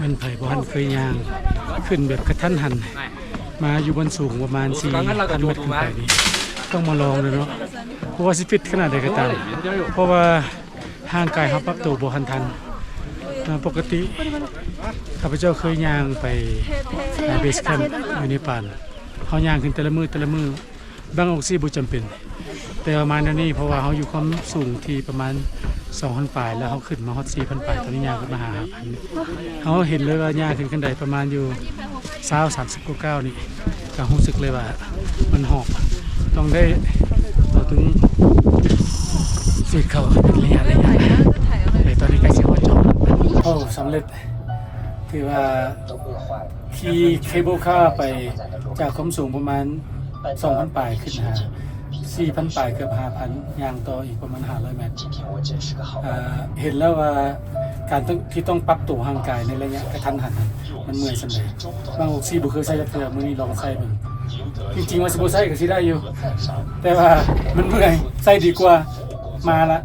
ຄັນໃຜບໍ່ທັນເຄີຍຍ່າງຂຶ້ນແບບກະທັນຫັນ ມາຢູ່ບ່ອນສູງປະມານສີ່ພັນແມັດຂຶ້ນໄປນີ້ ຕ້ອງມາລອງເລີຍເນາະ ບໍ່ວ່າຊິຟິດຂະໜາດໃດກໍຕາມ ເພາະວ່າຮ່າງກາຍເຮົາປັບໂຕບໍ່ທັນທັນ. ອາ ປົກກະຕິຂ້າພະເຈົ້າເຄີຍຍ່າງໄປ ອາ ເບສແຄມຢູ່ເນປານ ເຮົາຍ່າງຂຶ້ນແຕ່ລະມື້ ແຕ່ລະມື້ ບາງອອກຊີບໍ່ຈຳເປັນ ແຕ່ວ່າມາແນວນີ້ ເພາະວ່າເຮົາຢູ່ຄວາມສູງທີ່ປະມານສອງພັນປາຍ ແລ້ວເຮົາຂຶ້ນມາຮອດສີ່ພັນປາຍ ຕອນນີ້ຍ່າງຂຶ້ນມາຫາຫ້າພັນ ເຮົາເຫັນເລີຍວ່າຍ່າງຂຶ້ນຂັ້ນໄດປະມານຢູ່ຊາວ ສາມສິບກວ່າກ້າວນີ້ ກໍຮູ້ສຶກເລີຍວ່າມັນຫອບ ຕ້ອງໄດ້ເອົາຕົວນີ້ສີດເຂົ້າເປັນໄລຍະໆ ແຕ່ຕອນນີ້ໃກ້ຊິຮອດຈອດ ໂອ້ ສຳເລັດ ຖືວ່າຂີ່ເຄເບິ້ລຄາໄປຈາກຄວາມສູງປະມານສອງພັນປາຍ ຂຶ້ນຫາສີ່ພັນປາຍ ເກືອບຫ້າພັນ ຍ່າງຕໍ່ອີກປະມານຫ້າຮ້ອຍແມັດ. ເອີ ເຫັນແລ້ວວ່າການຕ້ອງ ທີ່ຕ້ອງປັບໂຕຮ່າງກາຍໃນໄລຍະກະທັນຫັນ ມັນເມື່ອຍສ່ຳໃດ. ບາງອອກຊີບໍ່ເຄີຍໃຊ້ຈັກເທື່ອ ມື້ນີ້ລອງໃຊ້ເບິ່ງ. ຈິງໆວ່າຊິບໍ່ໃຊ້ກໍຊິໄດ້ຢູ່ ແຕ່ວ່າມັນເມື່ອຍ ໃຊ້ດີກວ່າ. ມາລະ